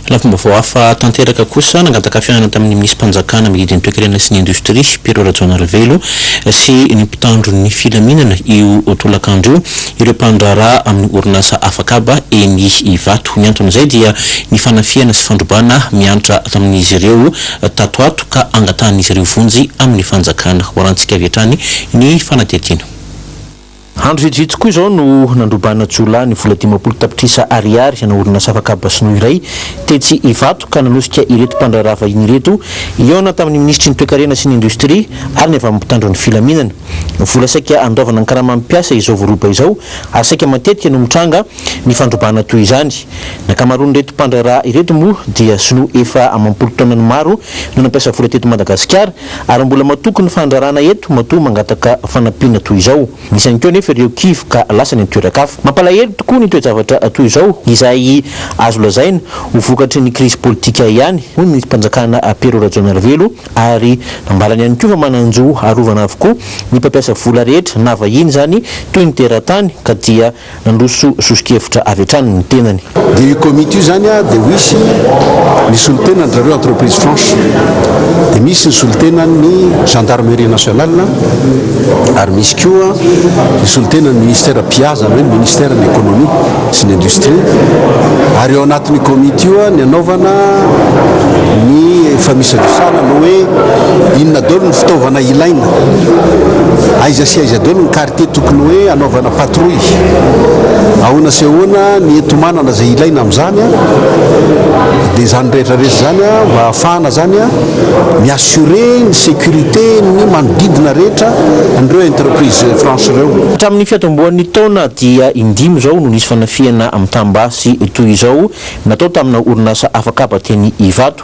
Lafim-baovao hafa tanteraka kosa, nangataka fihaonana tamin'ny minisim-panjakana mididy ny toekarena sy ny indostria, Pierrot Rajaonarivelo, sy ny mpitandro ny filaminana io tolakandro io ireo mpandraharaha amin'ny orinasa afakaba eny Ivato. Ny anton'izay dia ny fanafihana sy fandrobana miantra tamin'izy ireo tato ato ka angatahan'izy ireo vonjy amin'ny fanjakana. Hoarantsika avy hatrany ny fanadihadiana. Andro vitsivitsy koa izao no nandrobana jiolahy ny vola 50 tapitrisa ariary ana orinasa afakaba sinoa iray tetsy Ivato ka nanosika ireto mpandraharaha vahiny ireto hihaona tamin'ny minisitry ny toekarena sy ny indostria ary ny avy amin'ny mpitandro ny filaminana. Vola saika handoavana ny karaman'ny mpiasa izao voaroba izao ary saika matetika no mitranga ny fandrobana toy izany. Ny ankamaroan'ireto mpandraharaha ireto moa dia sinoa efa amam-polo taonany maro no nampiasa vola teto Madagasikara ary mbola matoky ny fandraharahana eto matoa mangataka fanampiana toy izao. Misy ihany koa anefa ireo kivy ka lasa any an-toeran-kafa. Mampalahelo tokoa ny toe-javatra toy izao izay azo lazaina ho vokatry ny krizy politika ihany, hoy ny minisitrim-panjakana Pierrot Rajaonarivelo ary nambarany ihany koa fa manan-jo harovana avokoa ny mpampiasa vola rehetra na vahiny izany toy ny teratany ka dia Nandroso soso-kevitra avy hatrany ny tenany. Dia io komity io izany dia ho hisy ny solontenan-dry zareo entreprise franche, dia misy ny solontenan'ny gendarmerie nationale ary misy koa ny solontenan'ny ministère mpiahy izany hoe ny ministère ny économie sy ny industrie ary ao anatin'io komity io ny anaovana ny famisavisana ny hoe inona daholo ny fitaovana ilaina, aiza sy aiza daholo ny quartier tokony hoe anaovana patrouille, ahoana sy ahoana ny enti-manana izay ilaina amin'izany, dia izany rehetra rehetra izany mba ahafahana izany mi-assurer ny sécurité ny manodidina rehetra an'ireo entreprise franche ireo. Hatramin'ny fiatombohan'ny taona dia in-dimy izao no nisy fanafihana mitam-basy toy izao natao tamina orinasa afakaba teny Ivato.